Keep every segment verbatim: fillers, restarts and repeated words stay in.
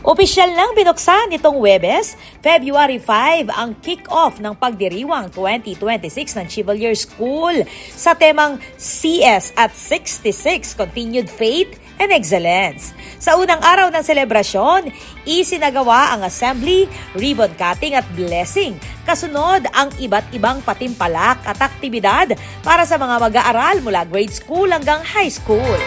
Opisyal nang binuksan nitong Huwebes, February five, ang kick-off ng Pagdiriwang twenty twenty-six ng Chevalier School sa temang C S at sixty-six, Continued Faith and Excellence. Sa unang araw ng selebrasyon, isinagawa ang assembly, ribbon cutting at blessing. Kasunod ang iba't ibang patimpalak at aktibidad para sa mga mag-aaral mula grade school hanggang high school.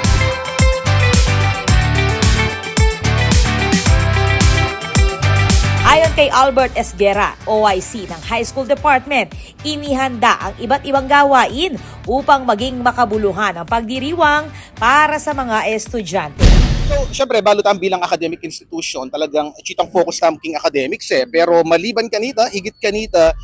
Ayon kay Albert Esguerra, O I C ng High School Department, inihanda ang iba't ibang gawain upang maging makabuluhan ang pagdiriwang para sa mga estudyante. So, syempre, balu tamu bilang academic institution, talagang itang focus tamu king academics eh. Pero maliban kanita, higit kanita,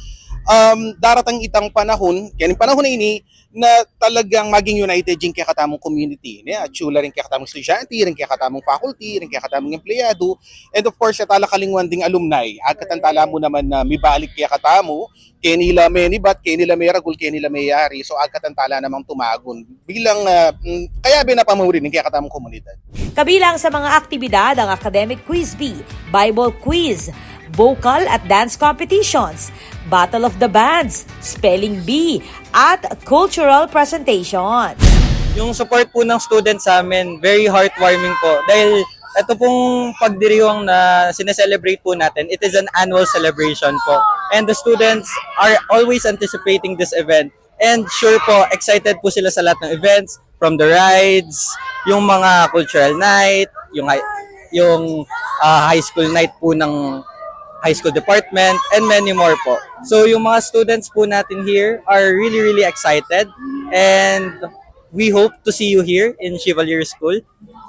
um, daratang itang panahon, kaya panahon na ini, na talagang maging united ing kekatamung community, ne? At sula ring kekatamung estudyante, ring kekatamung faculty, ring kekatamung empleyado, and of course, sa talakalingwan ding alumni, agkatan tala mu naman na mibalik kekatamu, keni la menibat, keni la meragul, keni la meyari, so agkatan tala namang tumagun bilang, ah, mm, kayabe na pamuri ning kekatamung komunidad. Kabilang sa mga aktibidad ang academic quiz bee, Bible quiz, vocal at dance competitions, battle of the bands, spelling bee, at cultural presentations. Yung support po ng students sa amin, very heartwarming po. Dahil ito pong pagdiriwang na sineselebrate po natin, it is an annual celebration po. And the students are always anticipating this event. And sure po, excited po sila sa lahat ng events, from the rides, yung mga cultural night, yung high, yung ah, high school night po ng high school department, and many more po. So yung mga students po natin here are really, really excited, and we hope to see you here in Chevalier School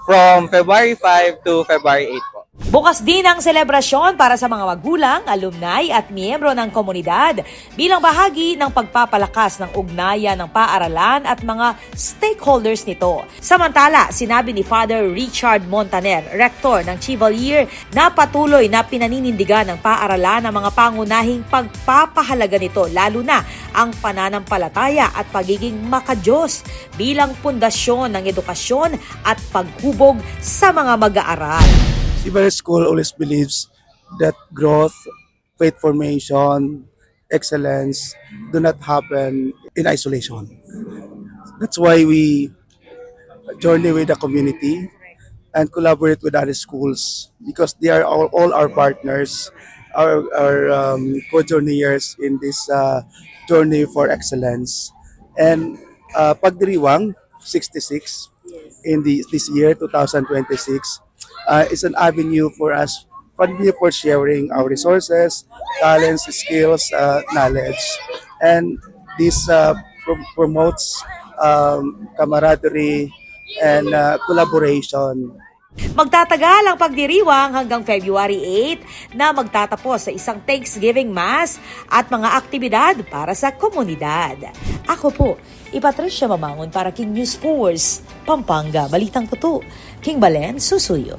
from February five to February eight po. Bukas din ang selebrasyon para sa mga magulang, alumni at miyembro ng komunidad bilang bahagi ng pagpapalakas ng ugnayan ng paaralan at mga stakeholders nito. Samantala, sinabi ni Father Richard Montaner, Rektor ng Chevalier, na patuloy na pinaninindigan ng paaralan ang mga pangunahing pagpapahalaga nito, lalo na ang pananampalataya at pagiging makadiyos bilang pundasyon ng edukasyon at paghubog sa mga mag-aaral. Chevalier School always believes that growth, faith formation, excellence do not happen in isolation. That's why we journey with the community and collaborate with other schools because they are all, all our partners, our, our um, co-journeyers in this uh, journey for excellence. And uh, Pagdiriwang sixty-six in the, this year, two thousand twenty-six, uh, is an avenue for us, avenue for sharing our resources, talents, skills, uh, knowledge. And this uh, prom- promotes um, camaraderie and uh, collaboration. Magtatagal ang pagdiriwang hanggang February eight na magtatapos sa isang Thanksgiving Mass at mga aktibidad para sa komunidad. Ako po, i Patricia Mamangon para king News Force Pampanga. Balitang tutu, king balen susuyu.